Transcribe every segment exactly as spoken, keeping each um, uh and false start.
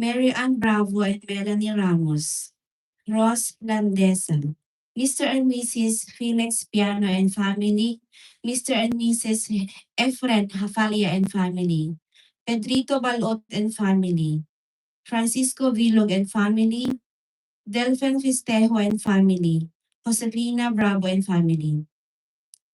Mary Ann Bravo and Melanie Ramos, Ross Landesa, Mister and Missus Felix Piano and family, Mister and Missus Efren Hafalia and family, Pedrito Balot and family, Francisco Vilog and family, Delphin Festejo and family, Joselina Bravo and family.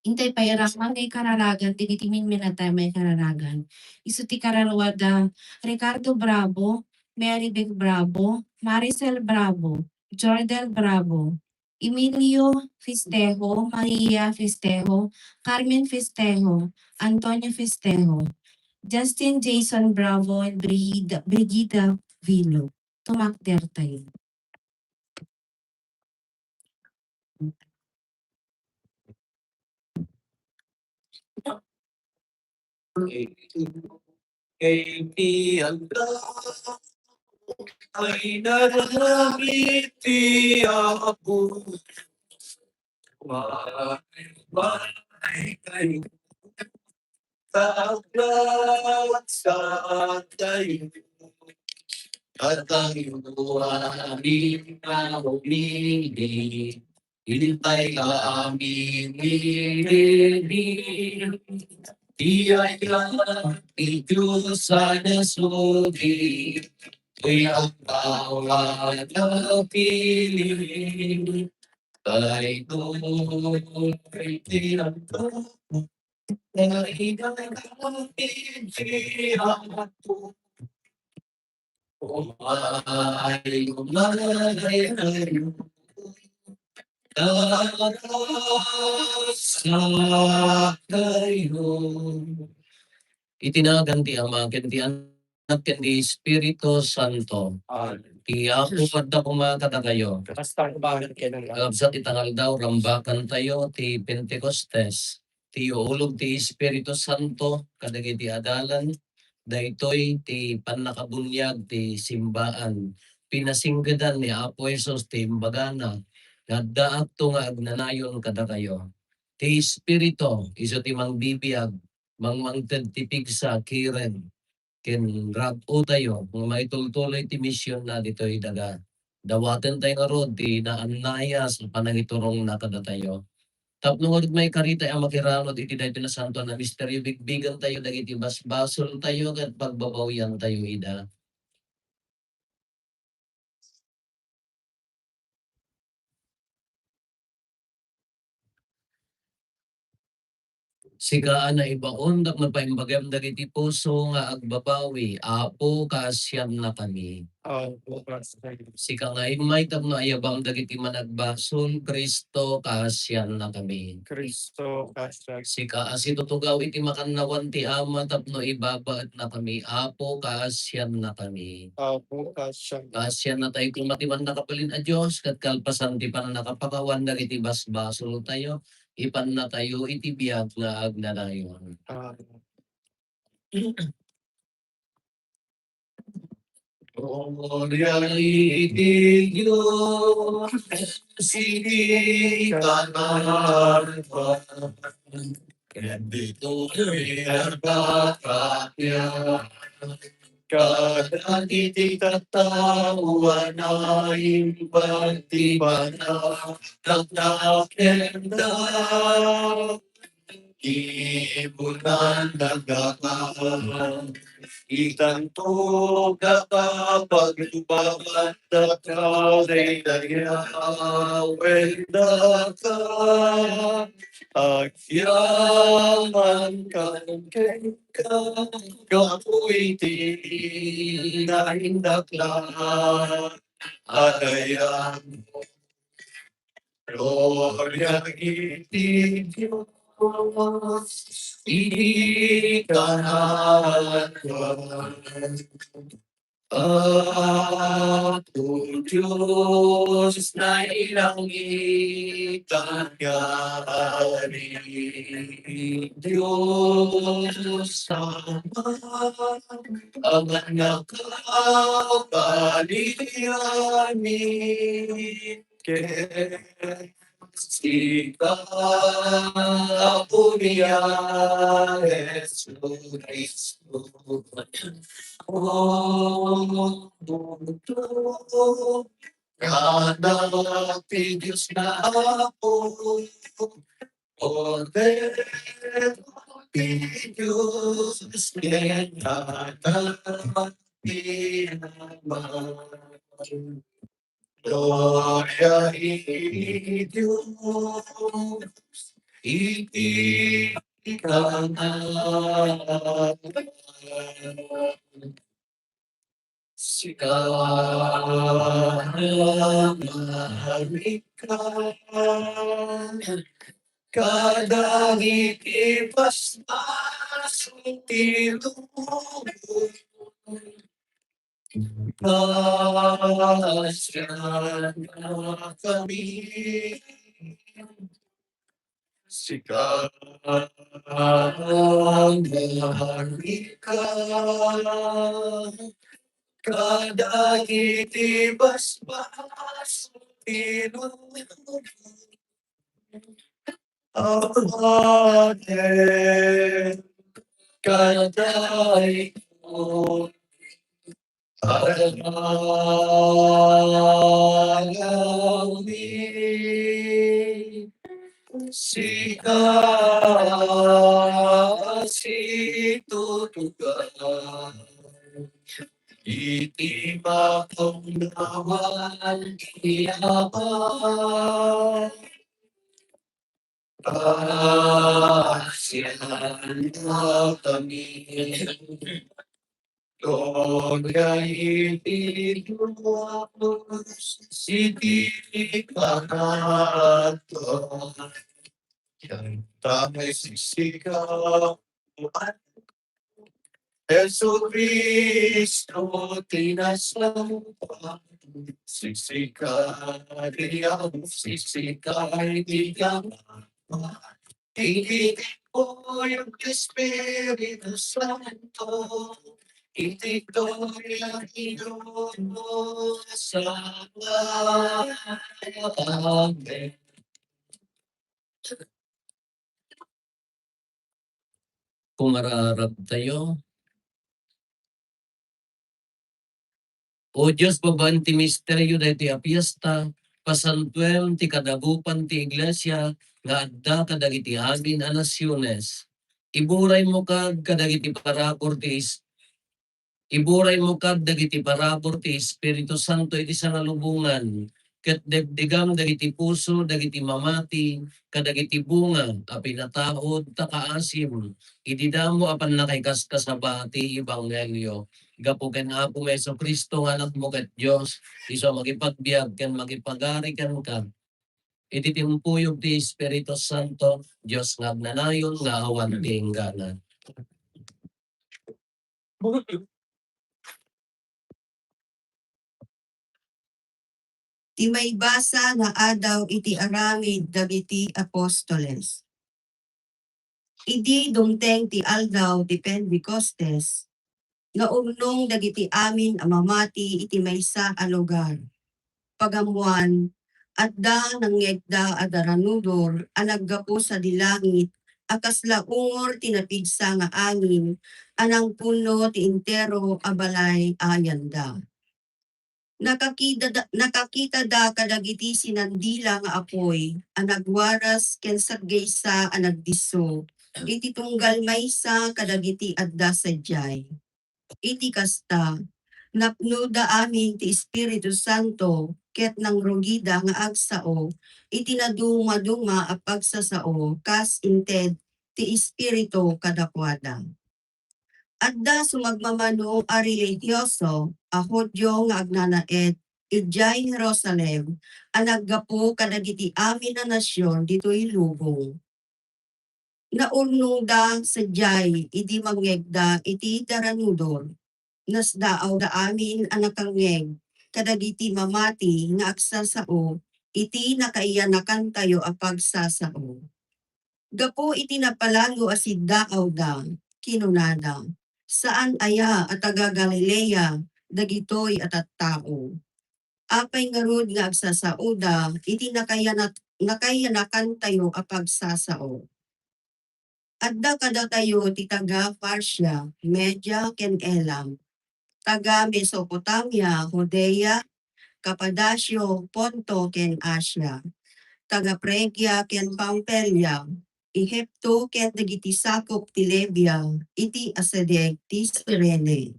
Intay pay iraman nga ikararagan dagiti minminatay a maikararagan. Isu ti kararuada, Ricardo Bravo, Mary Bec Bravo, Maricel Bravo, Jordel Bravo, Emilio Festejo, Maria Festejo, Carmen Festejo, Antonio Festejo, Justin Jason Bravo, and Brigida, Brigida Vilo. Tumakdertayo. Iti aldaw, ay naramid ti Apo. Maay, maay kayo. Taglagsa tayo. At tayo amin na umili. Intay amin umili. Di ay lang ni Diyos sana sudi. Kaya ang bawat napili. Ay, kung pinagkakita Iti nagan ti Ama, ken ti Anak, ken ti Espiritu Santo. Amen. Ti Apo adda koma kadakayo. Kasta koma ken. Kabsat ita nga aldaw, rambakantayo ti Pentecostes. Ti iulog ti Espiritu Santo kadagiti adalan, daytoy ti pannakabuniag ti simbaan. Pinasinggedan ni Apo Jesus ti imbagana nga addaakto nga agnanayon kadakayo. Ti Espiritu isu ti mangbibiag, mangmangted ti pigsa, kirem, ken rag-otayo nga maitultuloy ti misionna ditoy daga. Dawatentayo ngarud ti naannayas a panangiturongna kadatayo. Tapno ngarud maikaritayo a makiranod iti daytoy nasantoan a misterio, bigbigentayo dagiti basbasoltayo ket pagbabawiantayo ida. Sika a naibaon tapno paimbagem dagiti puso nga agbabawi, Apo, kaasiannakami. Apo, kaasiannakami. Sika nga immay tapno ayabam dagiti managbasol, Cristo, kaasiannakami. Cristo, kaasiannakami. Sika a situtugaw iti makannawan ti Ama tapno ibabaetnakami, Apo, kaasiannakami. Apo, kaasiannakami. Kaasiannatayo koma ti Mannakabalin a Dios, ket kalpasan ti pannakapakawan dagiti basbasoltayo, ipannatayo iti biag nga agnanayon. Amen. Gloria iti Dios, iti kanawan, ken ditoy a gracia. Kadagiti tattao a naimbag ti panagdakdakenda, ibunan nagdakdakkel. Itanto daka paglubaban daka daydayawen daka. Agyamankan kenka gapu iti naindaklan a dayag. Gloria iti Dios iti kanawan. Apo Dios, nailangit a yari, Dios Ama, awan nakabalian ken sika, Apo, ni Jesu-Cristo. O Kada ti Dios nga Apo, order ti Dios ken kada ti Ama. Gloria iti Dios iti kangatan. Sika nga rika kadagiti basbasol ti lubong. Pasianakami. Sika nga rika kadagiti basbasol ti lubong. Amen. Kadayko. Aramidmi. Sika a situtugan iti mapaunawaan ti Ama. Pasianakami. Gloria iti Dios iti kangatan. Ken ta nga siksika, Jesu-Cristo ti nasayaat, siksika ti Apo, siksika ti Ama. Iti timpuyog ti Espiritu Santo, iti gloria ti Dios Ama. Amen. Kumararagtayo. O Dios, babaen ti misterio daytoy a fiesta, pasantuem ti kadagupan ti Iglesia nga adda kadagiti amin a nasiones. Iburaymo kad kadagiti parabur ti is-, iburaymo kad dagiti parabur ti Espiritu Santo iti sangalubongan, ket degdegam dagiti puso dagiti mamati kadagiti bunga a pinataud ta kaasim idi damo a pannakaikaskasaba ti ebanghelio. Gapu ken Apo Jesu-Cristo nga Anakmo ket Dios, isu a makipagbiag ken makipagari kenka iti timpuyog ti Espiritu Santo, Dios nga agnanayon nga awan ti inggana. Ti maibasa nga adaw iti aramid dagiti apostoles. Idi dumteng ti aldaw ti Pentecostes, naurnong dagiti amin a mamati iti maysa a lugar. Pagammoan, adda nangngegda a daranudor a naggapu sadi langit a kasla ungor ti napigsa nga angin a nangpunno ti entero a balay a ayanda. Nakakidada-, nakakitada kadagiti sinandila nga apuy a nagwaras ken saggaysa a nagdisso iti tunggal maysa kadagiti adda sadiay. Iti kasta, napnoda amin ti Espiritu Santo ket nangrugida nga agsao iti nadumaduma a pagsasao kas inted ti Espiritu kadakuada. Adda sumagmamano a relihioso a Judio nga agnanaed idiay Jerusalem a naggapu kadagiti amin a nasion ditoy lubong. Naurnongda sadiay idi mangngegda iti daranudor. Nasdaawda amin a nakangngeg kadagiti mamati nga agsasao iti nakaiyanakantayo a pagsasao. Gapu iti napalalo a siddaawda, kinunada, "Saan aya a taga-Galilea dagitoy a tattao? Apay ngarud nga agsasaoda iti nakayanat-, nakaiyanakantayo a pagsasao? Adda kadatayo ti taga-Partia, Media, ken Elam, taga-Mesopotamia, Judea, Capadocia, Ponto ken Asia, taga-Frigia ken Pamfilia, Egipto ken dagiti sakup ti Libia iti asadeg ti Cirene.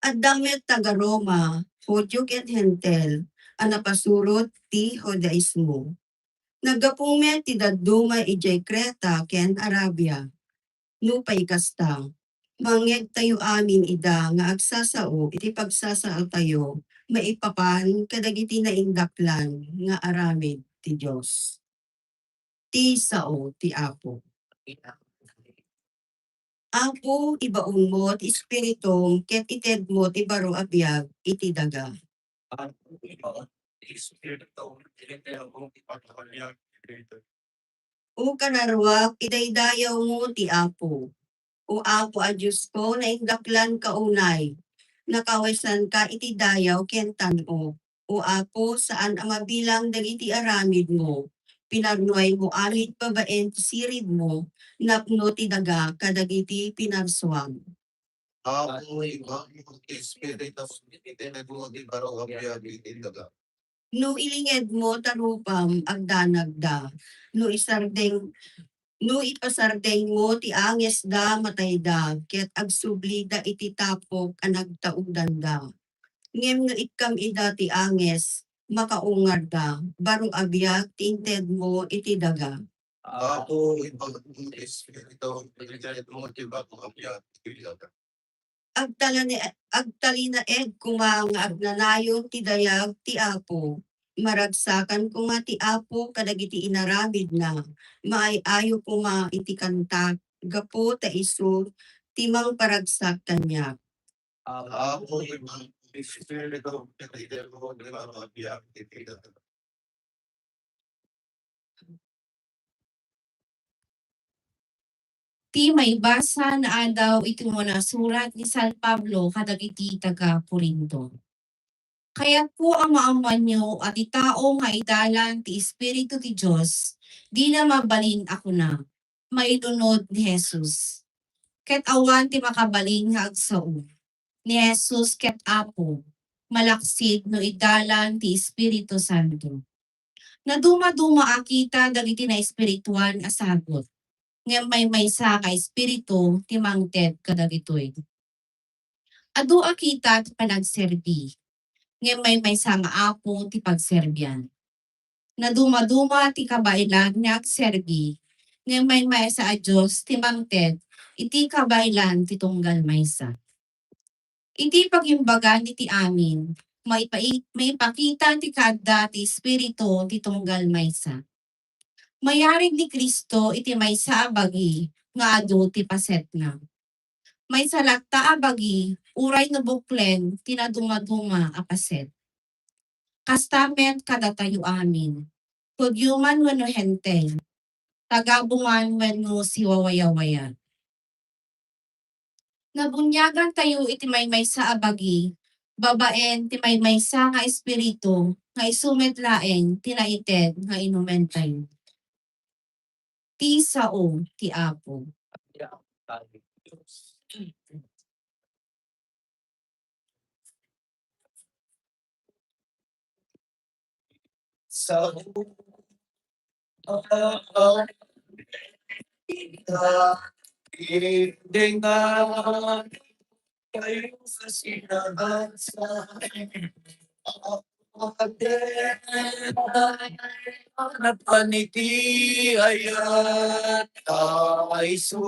Adda met taga-Roma, Judio ken Hentil, a napasurot ti Judaismo. Naggapu met ti dadduma idiay Creta ken Arabia. Nupay kasta, mangngegtayo amin ida nga agsasao iti pagsasaotayo maipapan kadagiti naindaklan nga aramid ti Dios. Ti sao ti Apo. Apo, ibaonmo ti Espiritum ket itedmo ti baro a biag iti daga. O kararuak, idaydayawmo ti Apo. O Apo a Diosko, naindaklanka unay, nakawesanka iti dayaw ken tan-ok. O Apo, saan a mabilang dagiti aramidmo. Pinarnuaymo amin babaen ti siribmo, napno ti daga kadagiti pinarsuam. Apo, ibaonmo ti Espiritu, itedmo ti baro a biag iti daga. No ilingedmo ta rupam, agdanagda. No isardeng, no ipasardengmo ti angesda, matayda, ket agsublida iti tapok a nagtaudanda. Ngem no ikkam ida ti anges, makaungarda, baro a biag ti intedmo iti daga. Apo, ibaonmo ti Espiritu, itedmo ti baro a biag iti daga. Agtalane-, agtalinaed koma nga agnanayon ti dayag ti Apo. Maragsakan koma ti Apo kadagiti inaramidna. Maay-ayo koma iti kanta gapu ta isu ti mangparagsak kaniak. Apo, Espiritu, iti mo, di ba, mabiag iti daga. Ti maibasa nga adaw iti umuna a surat ni San Pablo kadagiti taga-Corinto. Kayatko a maammoanyo a ti tao nga idalan ti Espiritu ti Dios, dina mabalin a kuna, "Mailunod ni Jesus." Ket awan ti makabalin nga agsao. Ni Jesus ket Apo, malaksid no idalan ti Espiritu Santo. Nadumaduma a kita dagiti naespirituan a sagut, ngem maymaysa nga Espiritu ti mangted kadagitoy. Adu a kita ti panagserbi, ngem maymaysa nga Apo ti pagserbian. Nadumaduma ti kabaelan nga agserbi, ngem maymaysa a Dios ti mangted iti kabaelan ti tunggal maysa. Iti pagimbagan iti amin, maipai-, maipakita ti kaadda ti Espiritu ti tunggal maysa. Mayarig ni Cristo iti maysa a bagi nga adu ti pasetna. Maysa latta a bagi, uray no buklen ti nadumaduma a paset. Kasta met kadatayo amin, Judio man wenno Hentil, taga-Roma man wenno siwawayawaya. Nabuniagantayo iti maymaysa a bagi, babaen ti maymaysa nga Espiritu, nga isu met laeng ti naited nga inumentayo. Ti sao ti Apo. Sa kayo sa sinagasa. Anak paniti ayat ay su.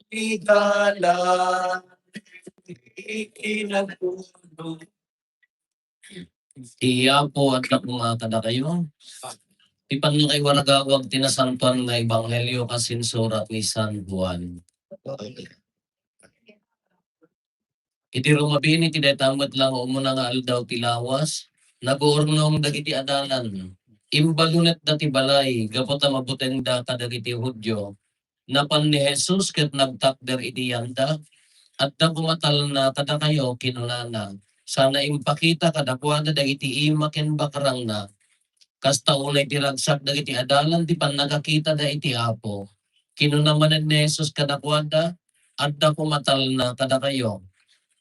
Idala, ikinagulong. Ti Apo adda koma kadakayo. Ti pannakaiwaragawag ti nasantoan nga ebanghelio kas insurat ni San Juan. Iti rumabini ti dayta met la nga umuna nga aldaw ti lawas, naguurnong dagiti adalan. Imbalunetda ti balay gapu ta mabutengda kadagiti Judio. Napan ni Jesus ket nagtakder iti yanda. "Adda koma talna kadakayo," kinunana. Sana impakita kadakuada dagiti ima ken bakrangna. Kasta unay ti ragsak dagiti adalan ti pannakakitada iti Apo. Kinuna manen ni Jesus kadakuada, "Adda koma talna kadakayo.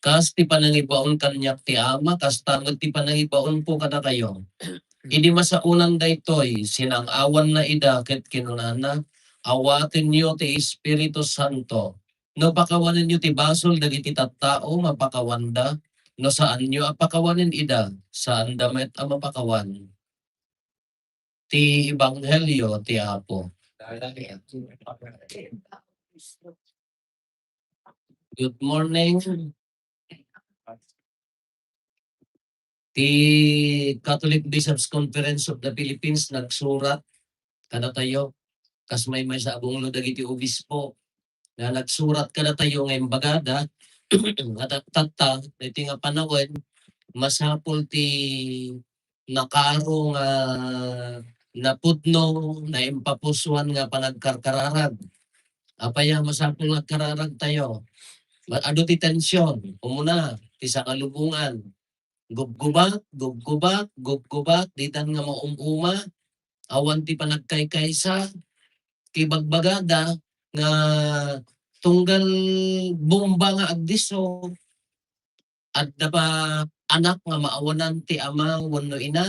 Kas ti panangibaon kaniak ti Ama, kasta met ti panangibaonko kadakayo." Idi masaonan daytoy, sinang-awanna ida ket kinunana, "Awatenyo ti Espiritu Santo. No pakawanenyo ti basol dagiti tattao, mapakawanda. No saanyo a pakawanen ida, saanda met a mapakawan." Ti Ebanghelio ti Apo. Good morning. Ti Catholic Bishops' Conference of the Philippines nagsurat kadatayo, kas maymaysa a bunglo dagiti obispo, nga nagsurat kadatayo nga imbagada, nga ta-, tatta, iti nga panawen, masapul ti nakaro nga napudno, naimpapusuan nga panagkarkararag. Apay a masapul nga agkararagtayo? Ma-, adu ti tension, umuna, ti sangalubongan. Gubgubak, gubgubak, gubgubak, ditan nga maum-uma, awan ti panagkaykaysa, ti bagbagada nga tunggal bomba nga agdisso, adda pa anak nga maawanan ti ama wenno ina,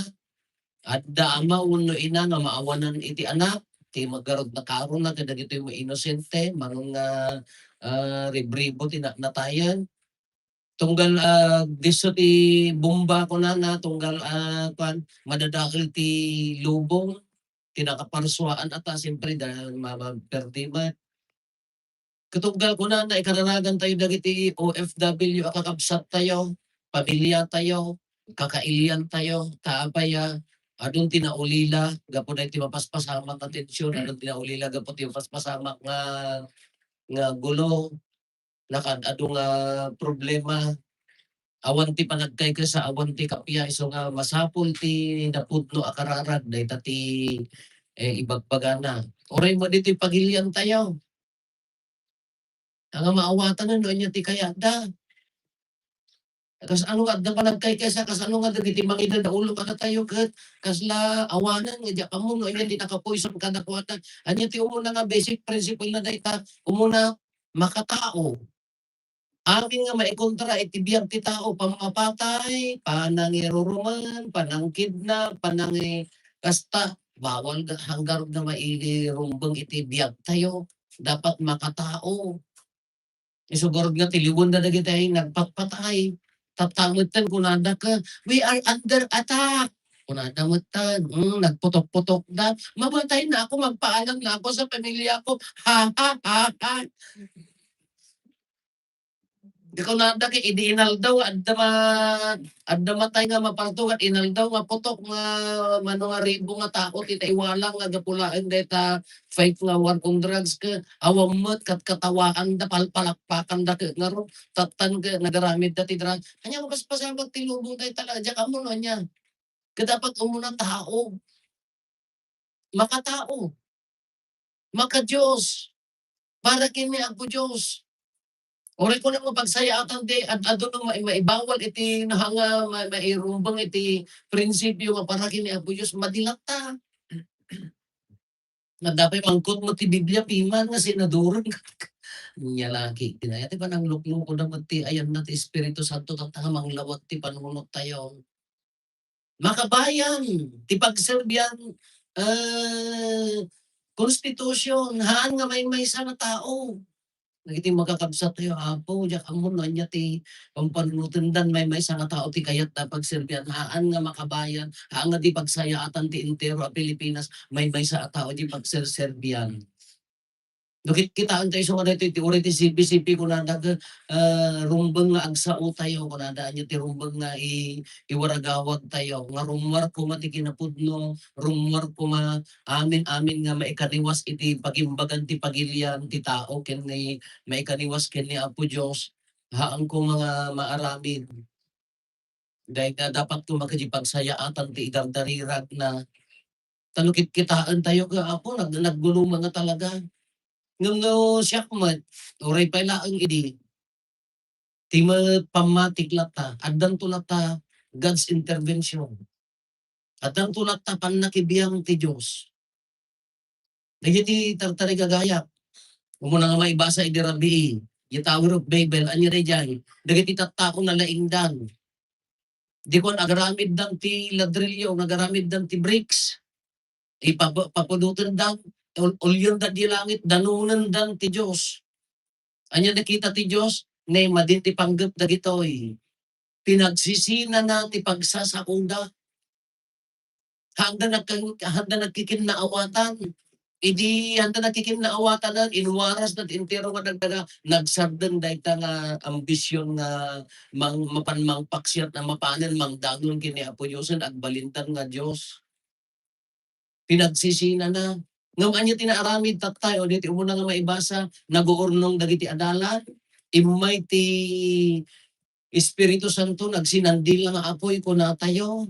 adda ama wenno ina nga maawanan iti anak, ti magarud nakarona kadagitoy mainosente, mano nga, ah, ribribo ti na-, natayen. Tunggal, ah, disso ti bomba kunana, tunggal, ah, kuan, madadael ti lubong, ti nakaparsuaan ata, siyempre, dahil ma-, maperdi met. Katunggal kunana, ikararagantayo dagiti O F W a kakabsattayo, pamiliatayo, kakailiantayo, ta apay a, adun ti naulila gapu daytoy mapaspasamak nga tension, adun ti naulila gapu ti mapaspasamak nga, nga gulo, nakaad-adu nga problema, awan ti panagkaykaysa, awan ti kappia, isu nga masapul ti napudno a kararag dayta ti, eh, ibagbagana. Uray met ditoy pagiliantayo. Nga maawatan no ania ti kayatda. Kasano nga adda panagkaykaysa, kasano nga dagiti mangidadaulo kadatayo ket kasla awanen nga diak ammo no ania ti nakapuson kadakuada. Ania ti umuna nga basic principle na dayta? Umuna, makatao. Amin nga maikontra iti biag ti tao, pammapatay, panangirurumen, panangkidnap, panangi-, kasta, bawal ga-, hanggarud nga mairumbeng iti biagtayo. Dapat makatao. Isu garud nga tiliwenda dagiti nagpatpatay. Tatta metten kunada ket, "We are under attack." Kunada metten, mm, nagputok-putokda. Mamatay na ako, magpaalam na ako sa pamilya ko. Ha, ha, ha, ha. Di kunada ket idi inaldaw, adda ma-, adda matay nga mapartugan, inaldaw nga putok nga mano nga ribo nga tao ti naiwalang nga gapu laeng dayta fight nga war on drugs ket awan met kat-, katawaanda, palpalakpakanda ket ngarud, tattan ket nagaramidda ti drug. Ania, mapaspasamak ti lubong dayta la, diak ammo no ania. Ket dapat umuna tao. Makatao. Maka-Dios. Para ken ni Apo Dios. Uray ko nga pagsayaatan ti ad-adu no ma-, maibawal iti nahanga, ma-, mairumbeng iti prinsipio nga para ken ni Apo Dios, madilatta. Nga dapay mangkot mo ti Biblia, piman nga sinaduron. Nia laki, ti naya ti pananglukluko na met ti ayanna ti Espiritu Santo, tatta nga manglawag ti panunot tayo. Makabayan ti pagserbian, eh, konstitusyon, haan nga maymaysa nga tao. Dagiti makakabsat tayo, Apo, diak ammo no ania ti pampanunotendan, maymaysa nga tao ti kayatda pagserbian, haan nga makabayan, haan nga di pagsayaatan ti entero a Pilipinas, maymaysa a tao ti pagserserbian. No kit-, kitaan tayo isu nga daytoy ti uray ti C P C P kunada, ah, rumbeng nga agsao tayo kunada, ania ti rumbeng nga i-, iwaragawag tayo, nga rummuar koma ti kinapudno, rummuar koma amin-amin nga maikaniwas iti pagimbagan ti pagilian ti tao ken ni maikaniwas ken ni Apo Dios, haan koma nga maaramid. Dayta dapat koma kadi pagsayaatan ti idardariragna. Ta no kitkitaentayo ket, Apo, nag-, naggulumeng nga talaga. Ngem no siak met, uray pay laeng idi, ti met pammatik latta, addanto latta God's intervention. Addanto latta pannakibiang ti Dios. Dagiti tartarigagayak, umuna nga maibasa idi rabii, di Tower of Babel, ania daydiay? Dagiti tattao nalaingdan. Di kon agaramiddan ti ladrillo, nagaramiddan ti bricks. Ipab-, papudotenda, ul-, ulyenda di langit, danonenda ti Dios. Ania nakita ti Dios? Ne, madin ti panggep dagitoy. Pinagsisinana ti pagsasaoda. Haanda nagkan-, haanda nagkikinnaawatan. Idi haanda nagkikinnaawatan, inwarasda ti entero nga dagdaga, nagsardeng dayta nga ambision nga mang-, mapan mangpaksiat a mapanen mangdanon ken ni Apo Diosen, agbalindan nga Dios. Pinagsisinana. Ngem ania ti naaramid tattayo? Daytoy umuna nga maibasa, naguurnong dagiti adalan, immay ti Espiritu Santo, nagsinandila nga apuy, kunatayo.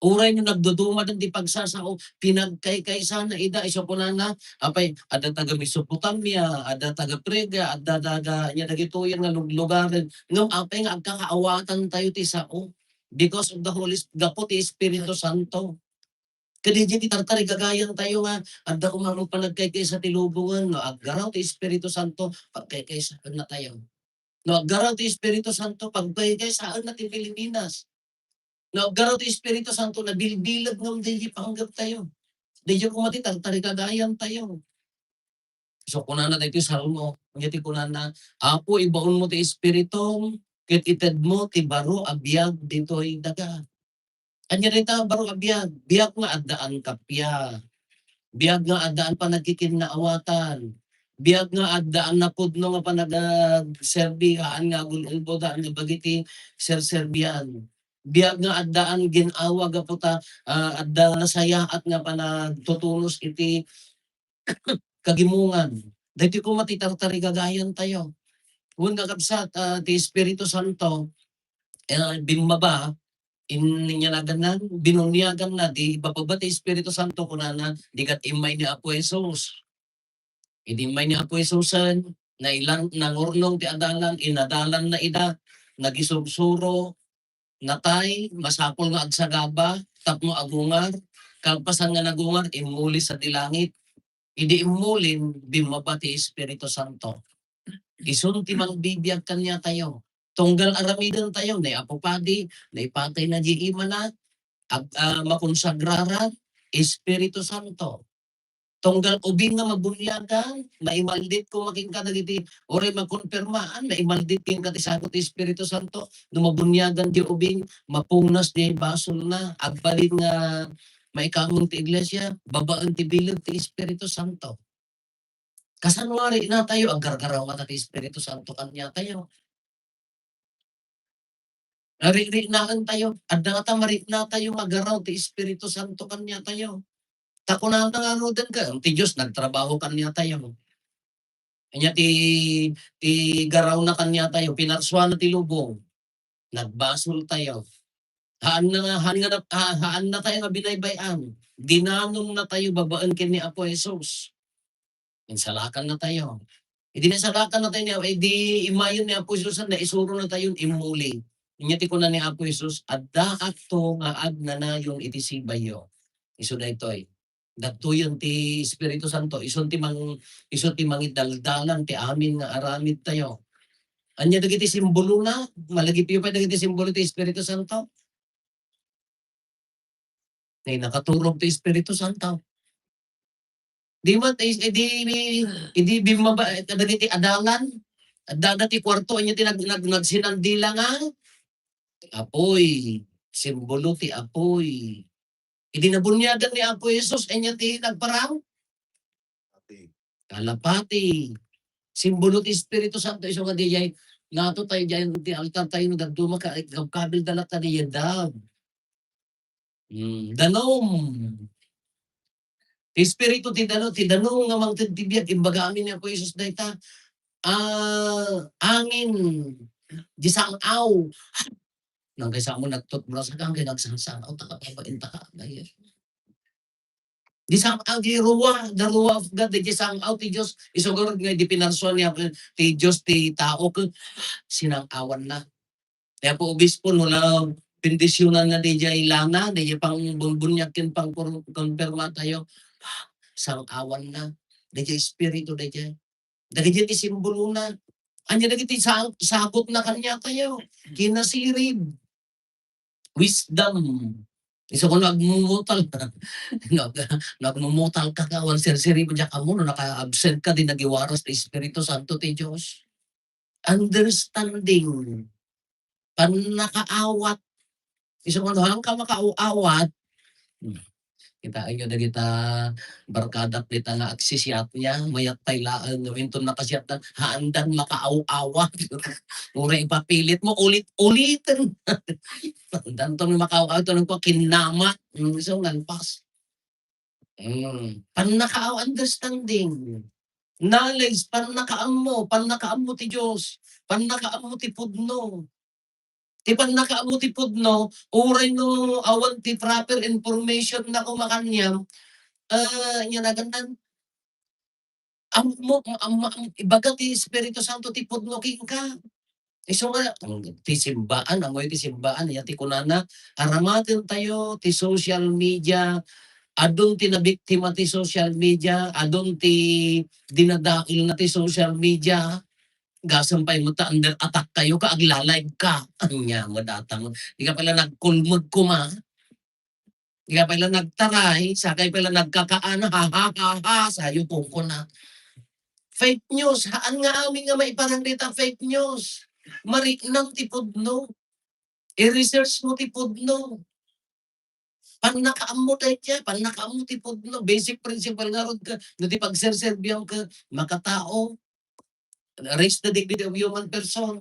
Uray no nagdudumaden ti pagsasao, pinagkaykaysana ida, isu kunana, apay, adda taga Mesopotamia, adda taga Phrygia, adda taga, ania dagitoyen nga luglugaren. Ngem apay nga agkakaawatantayo ti sao? Because of the Holy Sp-, gapu ti Espiritu Santo. Kadi diay ti tartarigagayantayo nga adda koma nga panagkaykaysa ti lubongen. No aggaraw ti Espiritu Santo, pagkaykaysaennatayo. No aggaraw ti Espiritu Santo, pagkaykaysaenna ti Pilipinas. No aggaraw ti Espiritu Santo, nabilbileg ngem diay panggeptayo. Diay koma ti tartarigagayantayo. So, kunana daytoy Salmo, ania ti kunana, "Apo, ibaonmo ti Espiritum, ket itedmo ti baro a biag ditoy daga." Ania dayta baro a biag? Biag nga addaan kappia. Biag nga addaan panagkikinnaawatan. Biag nga addaan napudno nga panagserbi, haan nga agul-ulbod, haan nga bagi ti serserbian. Biag nga addaan gin-awa gapu ta, ah, adda nasayaat nga panagtutunos iti kagimongan. Daytoy koma ti tartarigagayantayo. Wen, kakabsat, ah, ti Espiritu Santo, eh, bimmaba, in-, inyanaganna, binuniaganna, di bababa ti Espiritu Santo, kunana, di ket immay ni Apo Jesus. Idi immay ni Apo Jesusen, nailan-, nangurnong ti adalan, inadalanna ida, nagisursuro, natay, masapul nga agsagaba tapno agungar, kalpasan nga nagungar, immuli sadi langit. Idi immulin, bimmaba ti Espiritu Santo. Isun ti mangbibiag kaniatayo. Tunggal aramidentayo, ni Apo Padi, naipatayna di imana, ag-, ah, makonsagrara, Espiritu Santo. Tunggal ubing nga mabuniagan, maimaldit koma kenka dagiti, uray makonfirmaan, maimaldit kenka ti sagut ti Espiritu Santo. No mabuniagan di ubing, mapunas di basolna, agbalin nga maikameng ti iglesia, babaen ti bileg ti Espiritu Santo. Kasano nga riknatayo? Aggargaraw ngata ti Espiritu Santo kaniatayo. Riknaentayo, adda ngata mariknatayo nga aggaraw ti Espiritu Santo kaniatayo. Ta kunana ngaruden ket, ti Dios nagtrabaho kaniatayo. Ania ti, ti garawna kaniatayo, pinarsuana ti lubong, nagbasoltayo. Haanna nga, haan nga nap-, ha-, haannatayo nga binaybay-an. Dinanonnatayo babaen ken ni Apo Jesus. Insalakannatayo. Idi nasalakannatayo ni, idi immayen ni Apo Jesus, naisuronatayon immuli. Ania ti kuna ni Apo Jesus, "Addaakto nga agnanayon iti sibayyo." Isu daytoy. Dagtoyen ti Espiritu Santo. Isun ti mang-, isu ti mangidaldalan ti amin nga aramidtayo. Ania dagiti simbolona? Malagipyo pay dagiti simbolo ti Espiritu Santo? Nay nakaturog ti Espiritu Santo. Di met, is-, idi, idi bimmaba, eh, kadagiti adalan, addada ti kuarto, ania ti nag-, nag-, nagsinandila nga apuy, simbolo ti apuy. Idi nabuniagan ni Apo Jesus, ania ti nagparang? Kalapati. Simbolo ti Espiritu Santo, isu nga diay, nato tayo diay, ti altar tayo, no dadduma ka, kabkabil dalat ta diay, dab. Hmm, danum. Ti Espiritu ti danum, ti danum nga mangted ti biag, imbaga amin ni Apo Jesus dayta, ah, angin, di sang-aw. Nang kaysa mo nagtutbras ka, kay nagsang-sang-aw, ta kapapain ta ka, gaya. Di sang-aw, di rua, the rua of God, di sang-aw ti Dios. Isu garud nga di pinarsuan ni Apo, ti Dios ti tao, ket sinang-awanna. Ti Apo Obispo, no la bendisionan nga diay lana, diay pangbunbuniag ken pangkur-, konperma tayo, sang-awanna. Diay espiritu, diay. Dagiti ti simbolona. Ania dagiti sa-, sagutna kaniatayo? Kinasirib. Wisdom. Isu kuno agmumutal. Nag-, nagmumutal ka, ka, awan sirsirib, diak ammo no naka-absent ka, di nagiwaras ti Espiritu Santo ti Dios. Understanding. Pannakaawat. Isu nga no, haan ka makaaw-awat, hmm, kitaenyo dagita barkadak dita nga agsisiatnia, mayat pay laeng nga inton nakasiatda, haandan makaaw-awat. Uray ipapilitmo, ulit-uliten. Haandanto makaaw-awat, ito nagpa-, kinnamat. Hmm, isu ngalpas. Hmm, pannakaaw, understanding. Knowledge, pannakaammo, pannakaammo ti Dios, pannakaammo ti pudno. Ti pannakaammo ti pudno, uray no awan ti proper information na kumakaniam, ah, ania nagannan? Ammo, am-, am-, ibaga ti Espiritu Santo ti pudno kenka. Isu nga, ti simbaan, ammoyo ti simbaan, ania ti kunana, aramaten tayo ti social media, adun ti nabiktima ti social media, adun ti dinadaelna ti social media, gasem pay met ta under attack kayo ka, agla-live ka. Ania met data mo, di ka pala nagkulmod kuma. Nga pala nagtaray, sakay pala nagkakaan, ha, ha, ha, ha, sayo kunkuna. Fake news, haan nga amin nga maiparan dita fake news. Mariknam ti pudno. I-research mo ti pudno. Pannakaammo dayta, pannakaammo ti pudno. Basic principle ngarud ka, no ti pagserserbiam ka, makatao, raise the dignity of human person.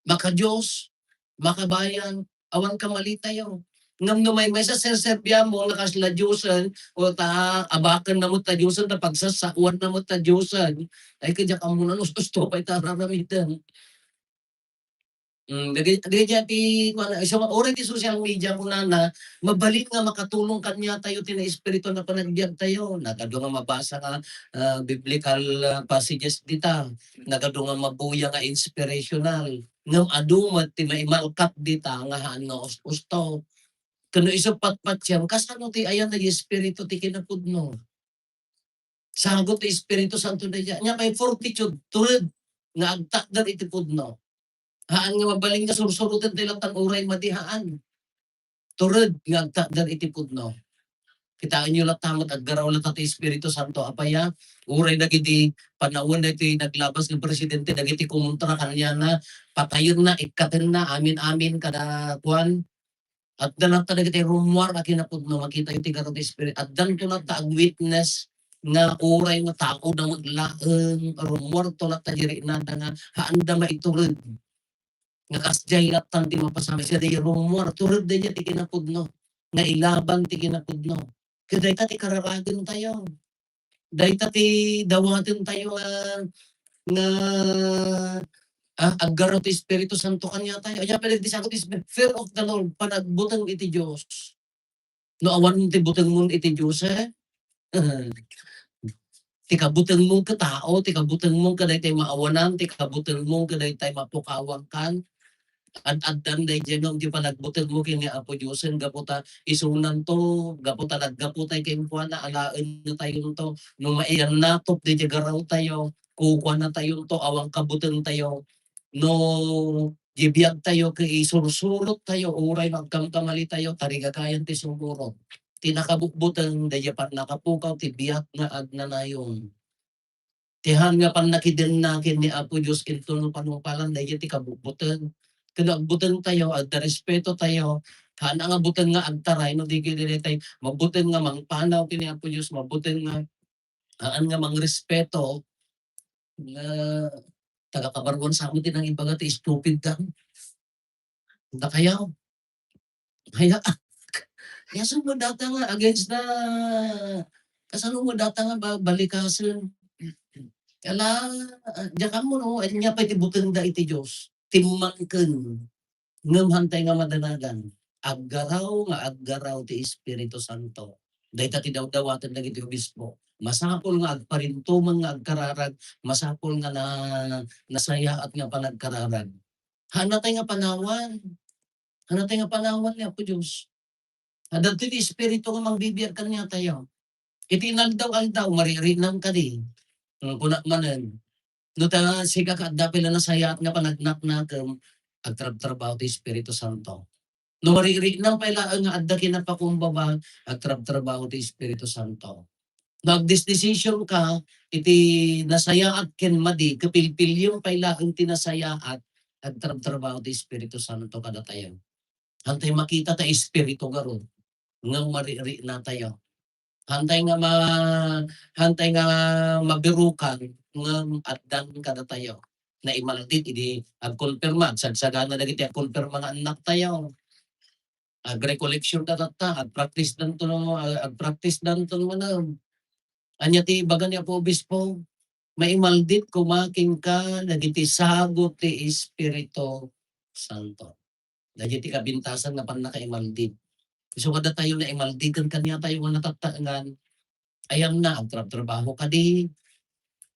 Maka-Dios, makabayan, awan kamalitayo. Ngem no maymaysa serserbiam mo nga kasla Diosen, o ta abaken na met ta Diosen, ta pagsasaoan na met ta Diosen, ay, kadiak ammo no usto pay ta ar-aramiden. Hmm, dagiti, dagiti ti, kuana, isu nga, uray ti social media, kunana, mabalin nga makatulong kaniatayo ti naespiritu a panagbiagtayo. Nagadu nga mabasa nga, ah, biblical, ah, passages dita. Nagadu nga mabuya nga inspirational. Ngem adu met ti maimalkat dita nga haan nga us-, usto. Ken no isu patpatiem, kasano ti ayan nga espiritu ti kinapudno? Sagut ti Espiritu Santo dayta. Ania pay fortitude, tured nga agtakder iti pudno. Haan nga mabalin nga sursuroten ti latta uray madi, haan. Tured nga agtakder iti pudno. Kitaenyo latta met, aggaraw latta ti Espiritu Santo. Apay a, uray dagiti panawen daytoy naglabas nga presidente, dagiti kumontra kaniana, patayenna, ikkatenna, amin-amin kada kuan, Adda latta dagiti rummuar a kinapudno, makitayo ti garaw ti Espiritu. Addanto latta ag-witness nga uray nga tao na met laeng, rummuarto latta di riknada nga haanda maitured. Nga kasdiay lattan ti mapasamak. Siak di rummuar, tured dayta ti kinapudno. Nga ilaban ti kinapudno. Ket dayta ti kararagen tayo. Dayta ti dawaten tayo nga, nga, ah, aggaraw ti Espiritu Santo kaniatayo. Ania pay dagiti sagut ti Espiritu? Fear of the Lord, panagbuteng iti Dios. No awan ti butengmo iti Dios, eh, ti kabutengmo ket tao, ti kabutengmo ket daytoy maawanan, ti kabutengmo ket daytoy mapukawankan. Ad-addan daydiay ngem ti panagbutengmo ken ni Apo Diosen gapu ta isunanto, gapu ta naggaputayo kenkuana, alaennatayonto. No maiyannatop daydiay garawtayo, kukuanatayonto, awan kabutengtayo. No di biagtayo ket isursurottayo, uray no agkamkamalitayo, tarigagayan ti sumurot. Ti nakabutbuteng, daydiay pannakapukaw ti biag nga agnanayon. Ti haan nga pannakidenna ken ni Apo Dios ken tulong panungpalan, daydiay ti kabutbuteng. Ken no agbutengtayo, adda respetotayo. Haan nga buteng nga agtaray, no di ket daytoy mabuteng nga mangpanaw ken ni Apo Dios, mabuteng nga haan nga mangrespeto, nga taga-Cabarruan sa amin ti nangibaga ti stupid ka. Dakayaw. Kaya, kasano mo data nga against the, kasano mo data nga ba-, balikasen? Kala, ah, diak ammo, no? Ania pay ti butengda iti Dios? Timmangken. Ngem hantay nga madanagan. Aggaraw nga aggaraw ti Espiritu Santo. Dayta ti dawdawaten dagiti obispo. Masapul nga agparintumeng nga agkararag, masapul nga na-, nasayaat nga panagkararag. Haanna tay nga panawan. Haanna tay nga panawan ni Apo Dios. Adda ti Espiritu nga mangbibiag kaniatayo. Iti inaldaw-aldaw, maririnan kadi. Nga kuna manen, no ta sika ket adda pay la nasayaat nga panagnaknakem, agtrabtrabaho ti Espiritu Santo. No maririnan pay laeng nga adda kinapakumbaba, agtrabtrabaho ti Espiritu Santo. No agdesdesisyon ka iti nasayaat ken madi, kapilpiliam pay laeng ti nasayaat, agtrabtrabaho ti Espiritu Santo kadatayo. Haantay makita ta espiritu ngarud, ngem maririnan tayo. Haantay nga ma-, haantay nga mabirukan, ngem addan kadatayo. Naimaldit idi agkonfirma, agsagsagana dagiti agkonfirma nga annaktayo. Agrecollection da tatta, agpractice danto, agpractice danto manen. Ania ti ibaga ni Apo Obispo? Maimaldit koma kenka dagiti sagut ti Espiritu Santo. Dagiti kabintasan nga pannakaimaldit. Isu nga datayo naimalditen kaniatayo nga natattaengan, ayanna, agtrabtrabaho kadi.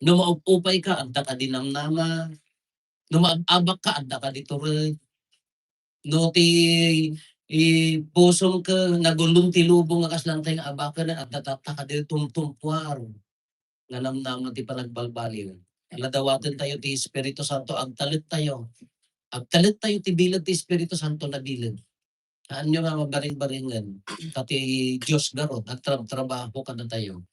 No maub-upay ka, adda kadi namnama. No maab-abak ka, adda kadi tured. No ti, i, pusom ka, nagulong ti lubong nga kasla tay nga abaken, adda tatta kadi tumtumpuar nga namnama ti panagbalbaliw. Ala, dawaten tayo ti Espiritu Santo, agtalek tayo. Agtalek tayo ti bileg ti Espiritu Santo, nabileg. Haanyo nga mabaring-baringen, ta ti Dios garud, agtrabtrabaho kadatayo.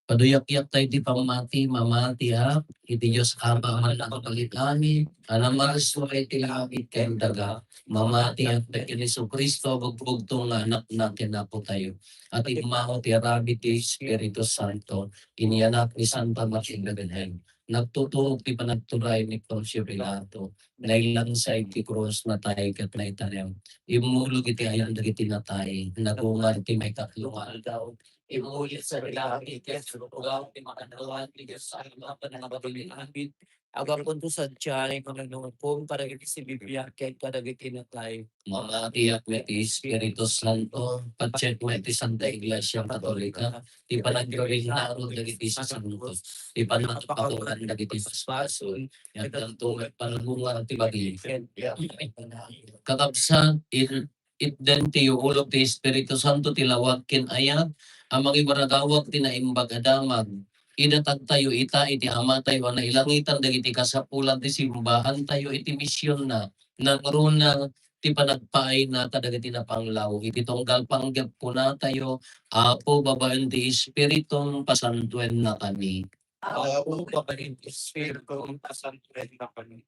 Paduyakyak tayo ti pammati, mamatiak iti Dios Ama a mannakabalin-amin, a namarsuay ti langit ken daga, mamatiak ken Jesu-Cristo a bugbugtong nga Anakna ken Apo tayo, a timmawa ti aramid ti Espiritu Santo, inyanak ni Santa Maria Birhen, nagtuturog ti panagturay ni Poncio Pilato, nailansa iti krus, natay ket naitanem. Immulog iti ayan dagiti natay, nagungar ti maikatlo nga aldaw. Immuli sa langit, ket sinurogan ti makannawan ti Dios Ama a mannakabalin-amin. Agapunto sadiay, manganukom kadagiti sibibiag ken kadagiti natay. Mamatiak met ti Espiritu Santo, patiek met ti Santa Iglesia Katolika, ti panagririnaron dagiti saserdote, ti pannakapakuran dagiti basbasol, ket addanto met panaggungar ti bagi. Kakabsat, in-, itden ti yuulog ti Espiritu Santo ti lawag ken ayat a mangibaragawag ti Naimbag a Damag. Idatagtayo ita iti Amatayo a nailangitan dagiti kasapulan ti simbaantayo iti misionna, nangruna ti panagpaayna kadagiti napanglaw. Iti tunggal panggep, kunatayo, Apo, babaen ti Espiritum, pasantuennakami. Apo, babaen ti Espiritum, pasantuennakami.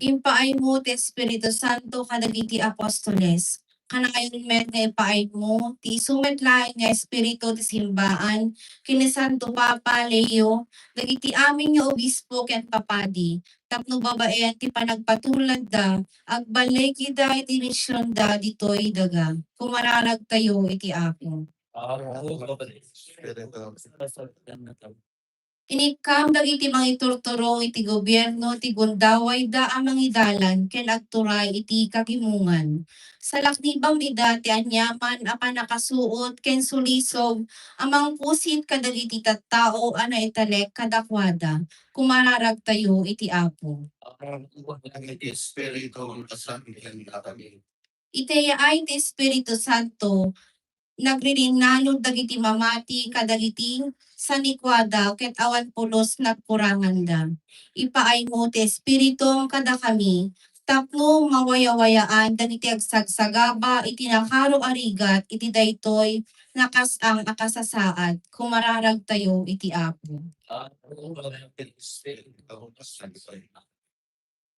Impaaymo ti Espiritu Santo kadagiti apostoles. Kanayon met nga ipaaymo ti isu met laeng nga espiritu ti simbaan ken ni Santo Papa Leo, dagiti amin nga obispo ken papadi, tapno babaen ti panagpatuladda, agballigida iti misionda ditoy daga. Kumararagtayo iti Apo. Inikkam dagiti mangiturturong iti gobierno ti gundawayda a mangidalan ken agturay iti kagimongan. Salaknibam ida ti aniaman a pannakasuot ken sulisog a mangpusit kadagiti tattao a naitalek kadakuada. Kumararagtayo iti Apo. Iti yaay ti Espiritu Santo, nagririnnanog dagiti mamati kadagiti sanikuada ket awan pulos nagkuranganda. Ipaaymo ti Espiritum kadakami tapno mawayawayaan dagiti agsagsagaba iti nakaro a rigat iti daytoy nga kas-ang a kasasaad. Kumararagtayo iti Apo.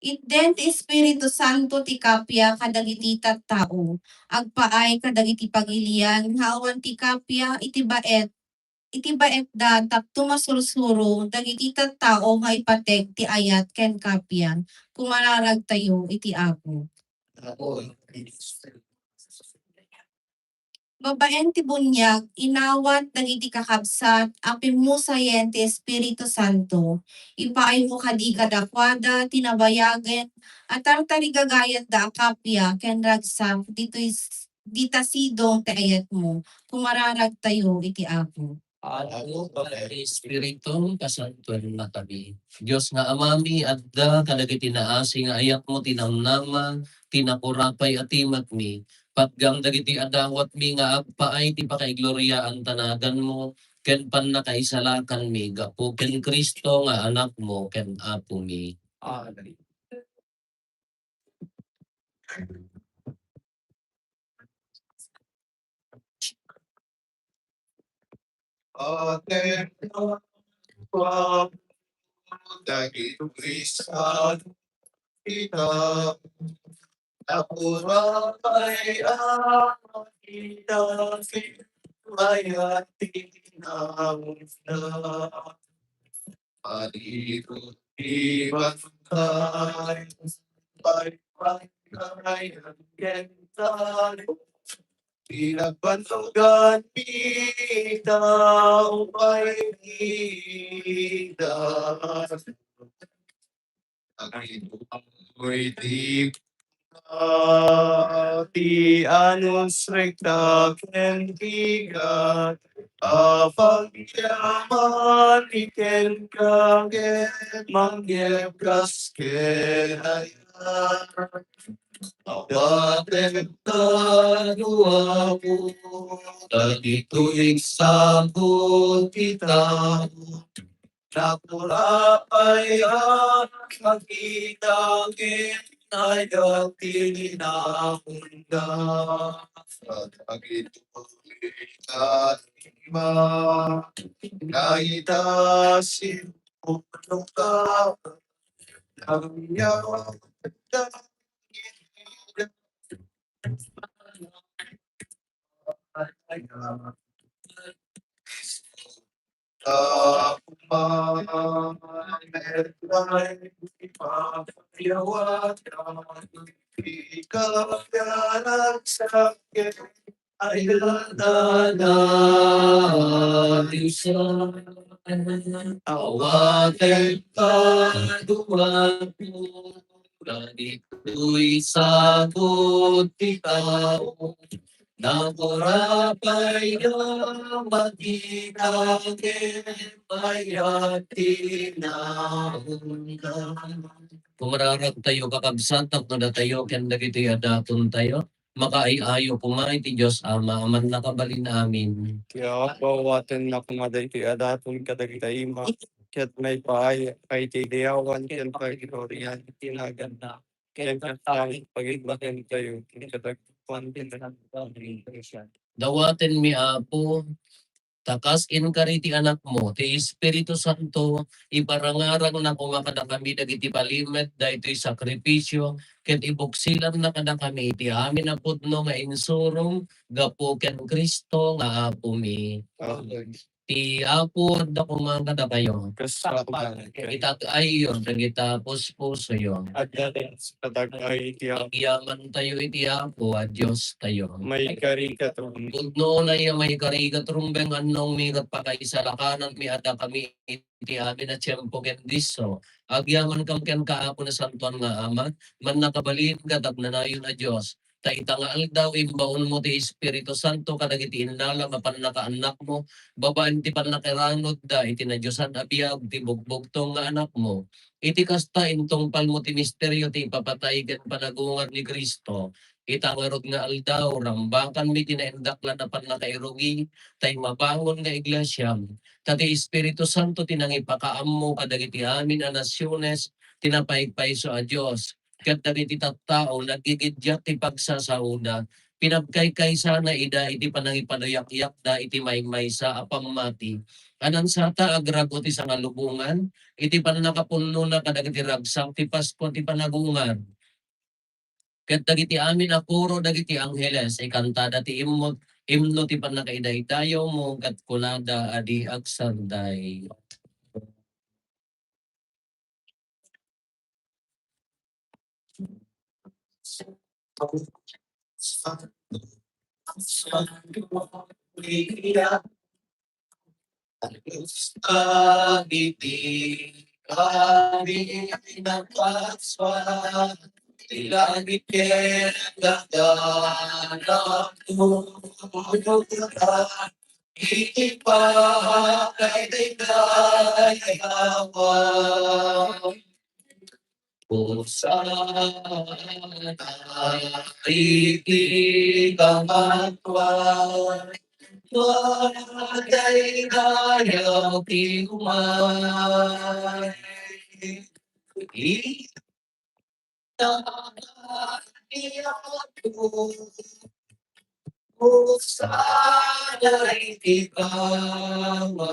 Itden ti Espiritu Santo ti kappia kadagiti tattao. Agpaay kadagiti pagilian nga awan ti kappia iti baet, iti baetda tapno masursuro dagiti tattao nga ipateg ti ayat ken kappia. Kumararagtayo iti Apo. Babaen ti buniag, inawat dagiti kakabsat a pimmusayen ti Espiritu Santo. Ipaaymo kadi kadakuada ti nabayagen a tartarigagayatda a kappia ken ragsak ditoy s-, dita sidong ti ayatmo. Kumararagtayo iti Apo. Apo, Ama, Espiritu, kasantoennakami. Dios nga Amami, adda kadagiti naasi nga ayatmo ti namnama, ti nakurapay a timakmi, patgam dagiti adawatmi nga agpaay ti pakaigloriaanta naganmo, ken pannakaisalakanmi gapu ken Cristo nga Anakmo ken Apomi. Amen. Amen. Dagitoy sa kita, nakurapay a kita, mayat ti naunda. Maligot ti bantay, pay, pay, pay, ken talo. Pinagbantugan mi tao pay ida. Agitoy ti, ti anus rekta ken bigat a pagyaman ken kagen mangyebkas ken ayat. Awaten ta duapo, dagitoy sagut ti tao. Nakurapay a makita ken ayat ti naunda. Dagitoy ti ima, naita simpulo ka, nangyaw Awaten ta duapo, dagitoy sagut ti tao. Nakurapay a makita ken mayat ti naunda. Kumararagtayo, kakabsat, tapno datayo ken dagitoy a datontayo makaay-ayo koma iti Dios Ama a mannakabalin amin. Kaya awatenna koma daytoy a daton kadagita ima, ket maipaay a iti liawan ken paggloriaan ti naganna, ken kasta, pagibagentayo ken kadagiti Dawatenmi, Apo, ta kas inkari ti Anakmo, ti Espiritu Santo, iparangarangna koma kadakami dagiti palimed daytoy sakrifisio, ket ibuksilanna kadakami iti amin a pudno nga insurong gapu ken Cristo nga Apomi. Amen. Ti Apo adda koma kadakayo. Kas-, itag-ayyo dagita puspusoyo. Agyamantayo iti Apo a Diostayo. Maikari ket rumbeng. Pudno unay a maikari ket rumbeng, annongmi ket pakaisalakananmi a dakami iti amin a tiempo ken disso. Agyamankam kenka, Apo, Nasantoan nga Ama, mannakabalin ket agnanayon a Dios. Ta ita nga aldaw, imbaonmo ti Espiritu Santo kadagiti innalam a pannakaannakmo, babaen ti pannakairanudda iti nadiosan a biag ti bugbugtong nga Anakmo. Iti kasta, intungpalmo ti misterio ti ipapatay ken panagungar ni Cristo. Ita ngarud nga aldaw, rambakanmi ti naindaklan a pannakairugi, ta immabangon nga iglesiam. Ta ti Espiritu Santo ti nangipakaammo kadagiti amin a nasiones ti napaypayso a Dios. Ket dagiti tattao, naggigiddiat ti pagsasaoda, pinagkaykaysana ida iti panangipaduyakyakda iti maymaysa a pammati. Anansata, agrago ti sangalubongan iti pannakapunnona kadagiti ragsak ti Paskua ti Panagungar. Ket dagiti amin a koro dagiti angheles, ikantada ti immo-, imno ti pannakaidaydayawmo, ket kunada a di agsanday. Gusta iti amin a Pasua, ti langit ken daga nagtultuloan iti pagdaydayawan. Hosanna iti kamatua. Madaydayaw ti umay. Hosanna iti kamatua.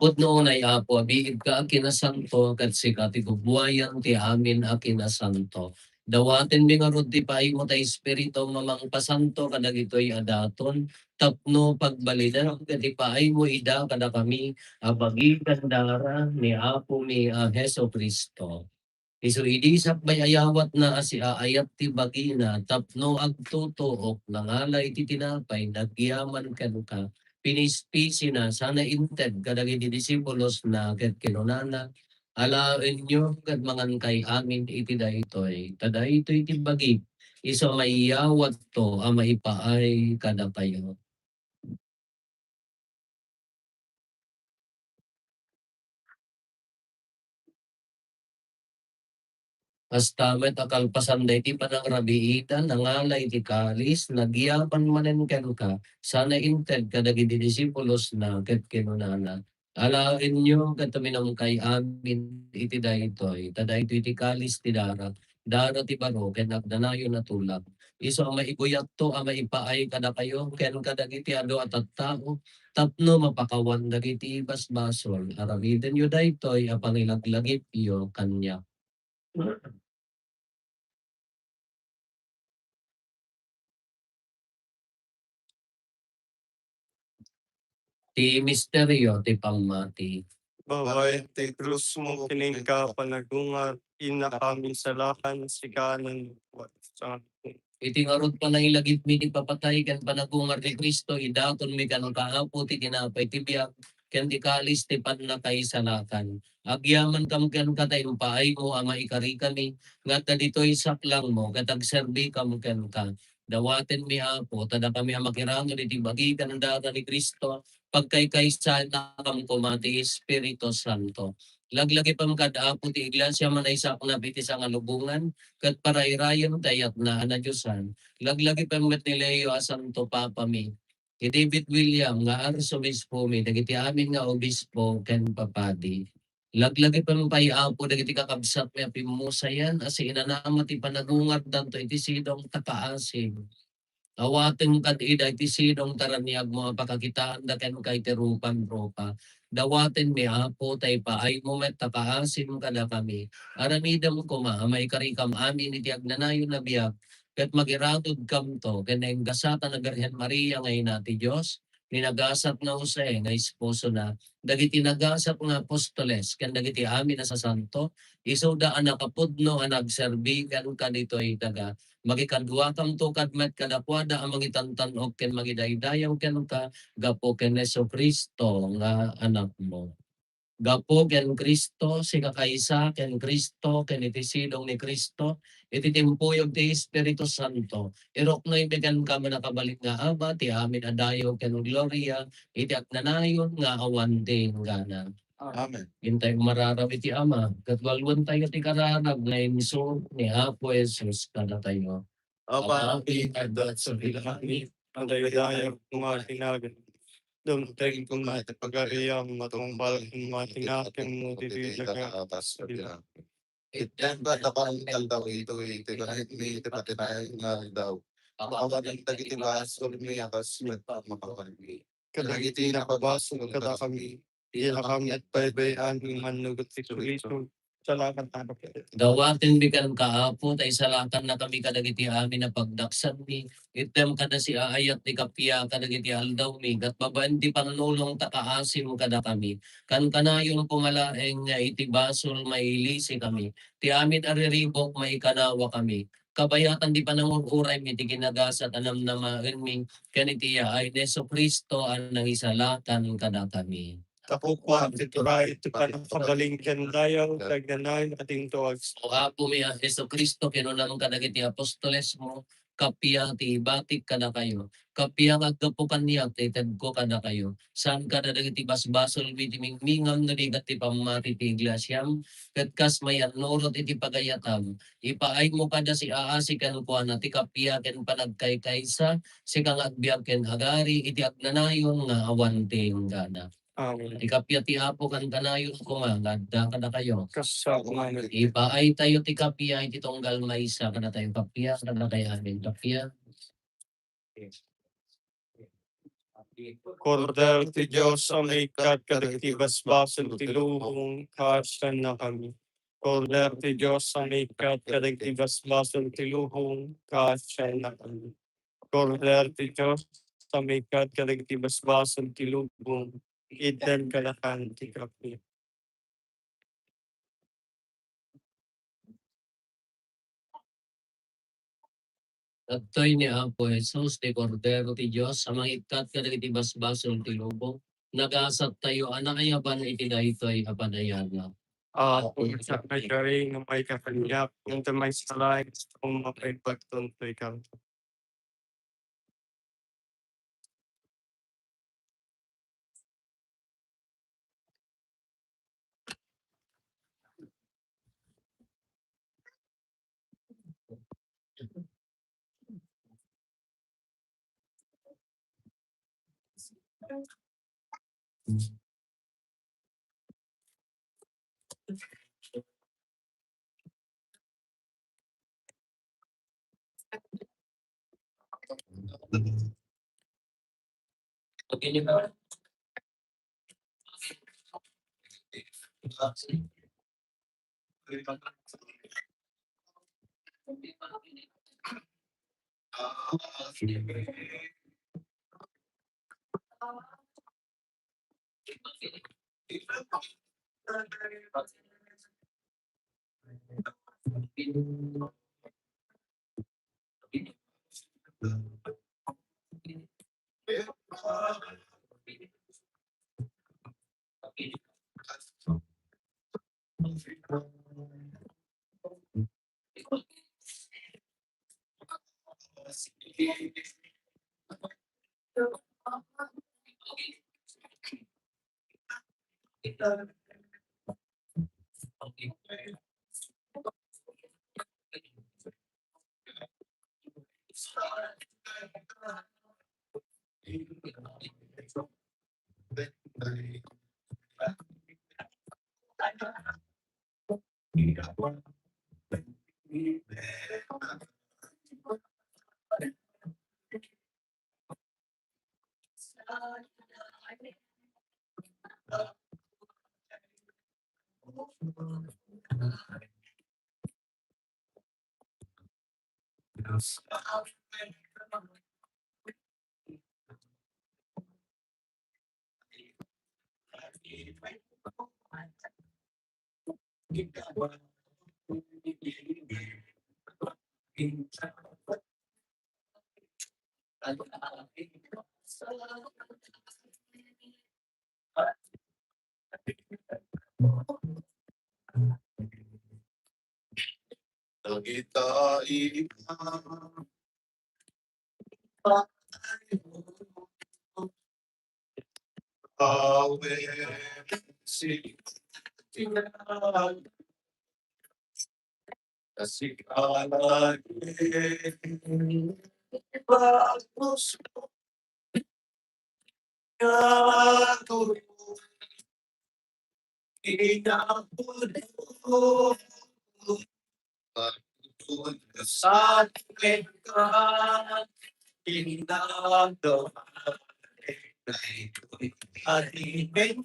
Pudno unay, Apo, abiit ka a kinasanto, ket sika ti gubuayan ti amin a kinasanto. Dawatenmi ngarud ti paaymo ta Espiritu nga mangpasanto kadagitoy a daton, tapno pagbalinen ket ipaaymo ida kadakami a bagi ken dara ni Apomi a Jesu-Cristo. Isu idi sakbay a yawatna a siaayat ti bagina tapno agtutuok, nangala iti tinapay, nagyaman kenka, pinispisina, sana inted kadagiti disipulosna, ket kinunana, "Alaenyo ket mangankay amin iti daytoy, ta daytoy ti bagi, isu a maiyawatto a maipaay kadakayo." Kasta met a kalpasan daydi panangrabiidan, nangala iti kalis, nagyaman manen kenka, sana inted kadagiti disipulosna, ket kinunana, "Alaenyo ket uminumkay amin iti daytoy, ta daytoy ti kalis ti dara, dara ti baro ken agnanayon a tulak. Isu a maibuyatto a maipaay kadakayo ken kadagiti adu a tattao, tapno mapakawan dagiti basbasol. Aramidenyo daytoy a pangilaglagipyo kaniak." Ti misterio ti pammati. Babaen ti krusmo, kinka panagungar, innak amin salakan, sika nan Iti ngarud, panailagipmi ti papatay ken panagungar ni Cristo, idatonmi kenka, Apo, ti tinapay ti biag ken ti kalis ti pannakaisalakan. Agyamankam kenka ta impaaymo a maikarikami nga adda ditoy saklangmo ket agserbikam kenka. Dawatenmi, Apo, ta dakami a makiranged iti bagi ken dara ni Cristo, pagkaykaysaennakam koma ti Espiritu Santo. Laglagipem kad Apo ti Iglesia a manaisaknap iti sangalubongan, ket parairayem ti ayatna a nadiosan. Laglagipem met ni Leo a Santo Papami, ni David William nga Arsobispomi, dagiti amin nga obispo ken papadi. Laglagipem pay, Apo, dagiti kakabsatmi a pimmusayan a siinanama ti panagungardanto iti sidong ta kaasim. Awatem kad ida iti sidong ta raniagmo a pakakitaanda kenka iti rupan-rupa. Dawatenmi, Apo, ta ipaaymo met ta kaasim kadakami. Aramidem koma a maikarikam amin iti agnanayon a biag, ket magiratodkamto ken nagasat a Birhen Maria nga Ina ti Dios, ni nagasat nga Jose nga esposona, dagiti nagasat nga apostoles, ken dagiti amin a sasanto, isuda a nakapudno a nagserbi kenka ditoy daga. Makikaduakamto kad met kadakuada a mangitantan-ok ken mangidaydayaw kenka gapu ken Jesu-Cristo nga Anakmo. Gapu ken Cristo, sika kaysa ken Cristo, ken iti sidong ni Cristo, iti timpuyog ti Espiritu Santo, iruknoymi kenka, mannakabalin nga Ama, ti amin a dayaw ken gloria iti agnanayon nga awan ti inggana. Amen. Intay umararab iti Ama, ket walwentayo ti kararag nga insuro ni Apo Jesus kadatayo. Ama, ti adda sa langit, mangidaydayaw koma ti naganmo. Dumteng koma ti pagariam, matungpal koma ti nakemmo ditoy daga. Itdan kadakami ti aldaw itoy, ti panagitmi iti patinayan nga aldaw. Pakawanem dagiti basolmi a kas met pamakawanmi kadagiti nakabasol kadakami. Dina kami agbaybay-an nga manngugot ti Kristo. Salakan tayo. Dawatenmi kenka, Apo, ta isalakannakami kadagiti amin a pagdaksanmi. Itdem kada siaayat ti kappia kadagiti aldawmi, ket babaen ti pannulong ta kaasim kadakami. Kankanayon koma laeng nga iti basol mailisikami. Ti amin a riribuk maikanawakami. kabayatan ti panangur-uraymi, ti ginagasat a namnamaenmi, ken iti yaay ni Jesu-Cristo a nangisalakan kadakami. Tapno ti turay ti panangkabalin ken dayag, ti agnanayon a dinto agsa. O Apomi a Jesu-Cristo, kinunam kadagiti apostolesmo, kappia ti ibatik kadakayo, kappia nga aggapu kaniak ti itedko kadakayo, saan kadagiti basbasolmi ti mingmingam no di ket ti pammati ti iglesiam, ket kas mayannurot iti pagayatam, ipaaymo kada siaasi kenkuana ti kappia ken panagkaykaysa, sika nga agbiag ken agari iti agnanayon nga awan ti inggana. Amen. Ti kappia ti Apo ken kanayon koma nga adda kadakayo. Kasano nga Ipaaytayo ti kappia iti tunggal maysa kadatayo kappia, kadatayo amin kappia. Kordero ti Dios a maikkat kadagiti basbasol ti lubong, kaasiannakami. Kordero ti Dios a maikkat kadagiti basbasol ti lubong, kaasiannakami. Kordero ti Dios a maikkat kadagiti basbasol ti lubong, itdan kadakan ti kappia. Dagitoy ni Apo Jesus, ti Kordero ti Dios a mangikkat kadagiti basbasol ti lubong. Nagasattayo a naayaban iti daytoy a panayanat. Apo, sakay kari nga maikakaniak, ngem ti maysa laeng gusto mong mapaimbagton toy kanto. Dagita iba. Awen si Kasi kalagen bagus Aku inapulo. Sa tuwing ka, pinagdamag ay tuwing alimin.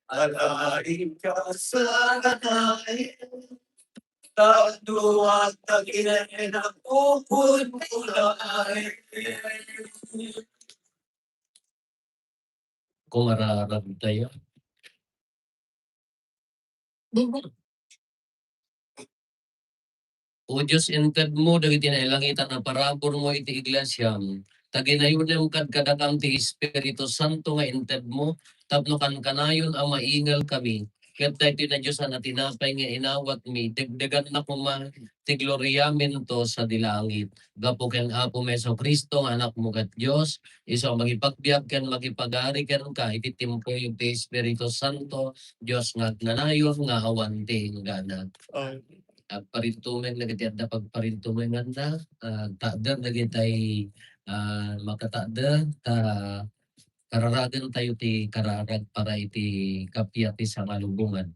Alaing ka sa kanain. Tadua tagina na pupun mulai. Umararag tayo. O Dios, intedmo dagiti nailangitan a paraburmo iti iglesiam, ta ginayonem kadkadakam ti Espiritu Santo nga intedmo tapno kankanayon a maingelkami, ket daytoy nadiosan a tinapay nga inawatmi, dagdaganna koma ti gloriaminto sadi langit. Gapu ken Apomi Jesu-Cristo nga Anakmo ket Dios, isu a mangipagbiag ken mangipagari kenka iti tiempo ti Espiritu Santo, Dios nga agnanayon nga awan ti inggana. Amen. Agparintumeng dagiti adda pagparintumenganda, ah, takder dagitay, ah, makatakder, ta kararagen tayo ti kararag para iti kappia ti sangalubongan.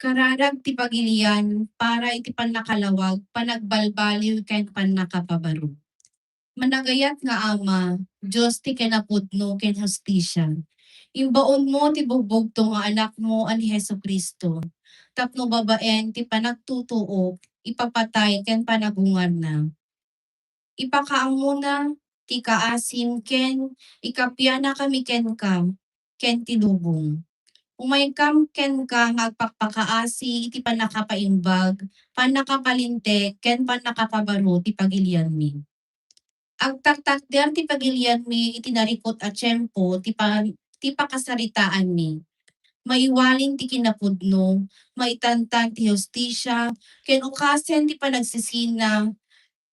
Kararag ti pagilian para iti pannakalawag, panagbalbaliw, ken pannakapabaro. Managayat nga Ama, Dios ti kinapudno ken hustisia, imbaonmo ti bugbugto nga Anakmo a ni Jesu-Cristo, tapno babaen ti panagtutuok, ipapatay ken panagungarna. Ipakaammona ti kaasim ken ikapianakami kenka ken ti lubong. Umaykam kenka nga agpakpakaasi iti pannakapaimbag, pannakapalinteg, ken pannakapabaro ti pagilianmi. Agtaktakder ti pagilianmi iti narikut a tiempo ti pa-, ti pakasaritaanmi. Maiwalin ti kinapudno, maitantan ti hustisia, ken ukasen ti panagsisina,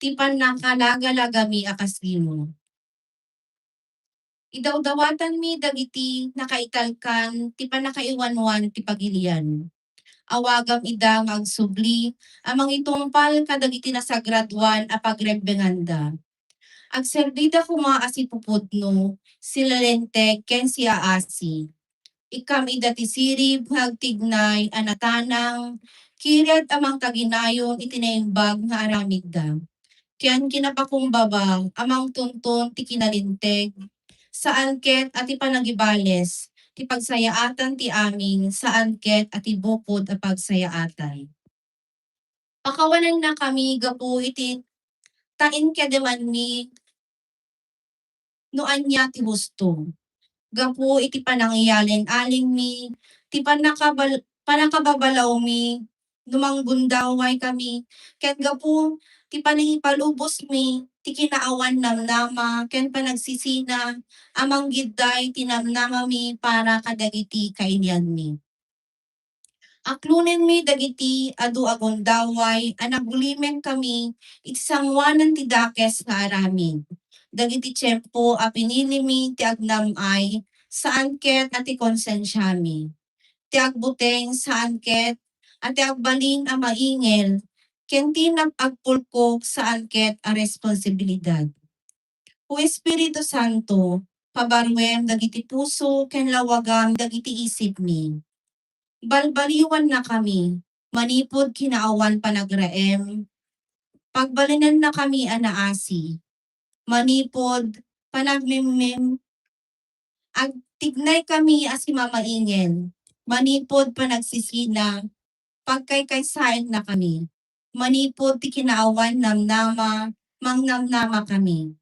ti pannakalagalagami a kasino. Idawdawatanmi dagiti nakaitalkan ti pannakaiwanwan ti pagilian. Awagam ida nga agsubli a mangitungpal kadagiti nasagradoan a pagrebbenganda. Agserbida koma a sipupudno, sililinteg, ken siaasi. Ikkam ida ti sirib nga agtignay a natanang, kired a mangtaginayon iti naimbag nga aramidda. Ken kinapakumbaba a mangtuntun ti kinalinteg, saan ket a ti panagibales ti pagsayaatan ti amin, saan ket a ti bukod a pagsayaatan. Pakawanannakami gapu iti tainkedemanmi no ania ti husto. Gapu iti panangiyalin-alinmi, ti pannakabal-, pannakababalawmi, no manggundaway kami, ken gapu ti panangipalubosmi, ti kinaawan namnama, ken panagsisina, a manggidday ti namnamami para kadagiti kailianmi. Aklonenmi dagiti adu a gundaway a nagulimenkami iti sangoanan ti dakes nga aramid. Dagiti tiempo a pinilimi ti agnam-ay, saan ket a ti konsensiami. Ti agbuteng, saan ket a ti agbalin a maingel, ken ti nag-, agpulkok, saan ket a responsibilidad. O Espiritu Santo, pabaruem dagiti puso ken lawagam dagiti isipmi. Balbaliwannakami manipud kinaawan panagraem. Pagbalinennakami a naasi manipud panagmemmem. Agtignaykami a simamaingen manipud panagsisina, pagkaykaysaennakami manipud ti kinaawan namnama, mangnamnamakami.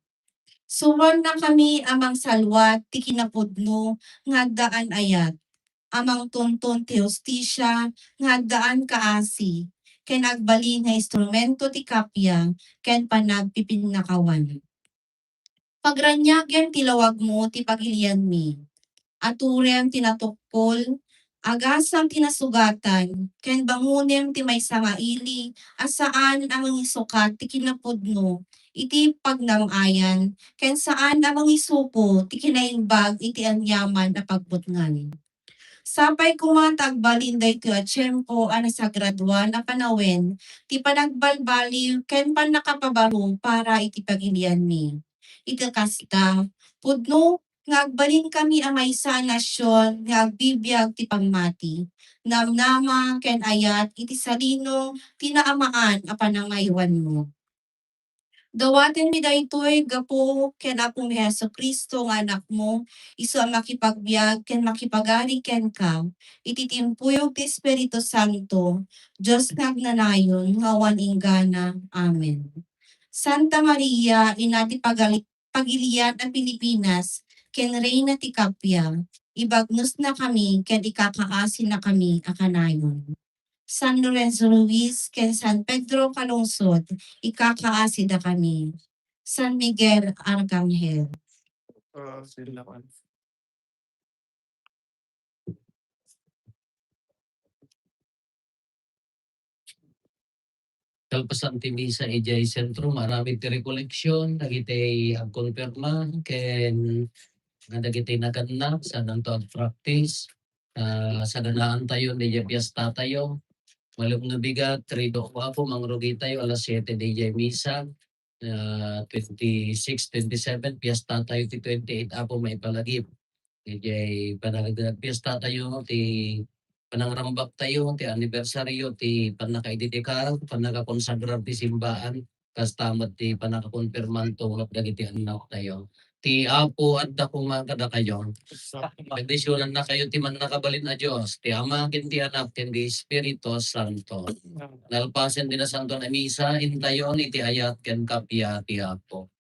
Suroannakami a mangsalwat ti kinapudno nga addaan ayat, a mangtuntun ti hustisia nga addaan kaasi, ken agbalin nga instrumento ti kappia ken panagpipinnakawan. Pagraniagem ti lawagmo ti pagilianmi. Aturem ti natukkol, agasam ti nasugatan, ken bangonem ti maysa nga ili a saan a mangisukat ti kinapudno iti pagnam-ayan, ken saan a mangisuko ti kinaimbag iti aniaman a pagbutngan. Sapay koma ta agbalin daytoy a tiempo a nasagradoan a panawen ti panagbalbaliw ken pannakapabaro para iti pagilianmi. Iti kasta, pudno nga agbalinkami a maysa a nasion nga agbibiag ti pammati, namnama, ken ayat iti salino ti naamaan a panangaywanmo. Dawatenmi daytoy gapu ken Apomi Jesu-Cristo nga Anakmo, isu a makipagbiag ken makipagari kenka, iti timpuyog ti Espiritu Santo, Dios nga agnanayon nga awan inggana. Amen. Santa Maria, Ina ti pagali-, pagilian a Pilipinas, ken Reyna ti kappia, ibagnosnakami ken ikakaasinakami a kanayon. San Lorenzo Ruiz ken San Pedro Calungsod, ikakaasidakami. San Miguel Arcangel. Kalpasan ti misa idiay sentro, maaramid ti recollection dagiti agkonfirma ken nga dagiti naganna, saananto agpractice. Ah, saganaantayo diay piestatayo. Malem no bigat, trido, Apo, mangrugitayo alas siete diay misa, ah, twenty-six, twenty-seven, piestatayo ti twenty-eight, Apo, maipalagip. Idiay panag-, piestatayo, ti panangrambaktayo, ti anibersaryo, ti pannakaidedikar, pannakakonsagrar ti simbaan, kasta met ti pannakakonfirmanto ket dagiti annaktayo. Ti Apo adda koma kadakayo. Bendisionannakayo ti Mannakabalin a Dios, ti Ama, ken ti Anak, ken ti Espiritu Santo. Nalpasen ti Nasantoan a Misa, intayon iti ayat ken kappia ti Apo.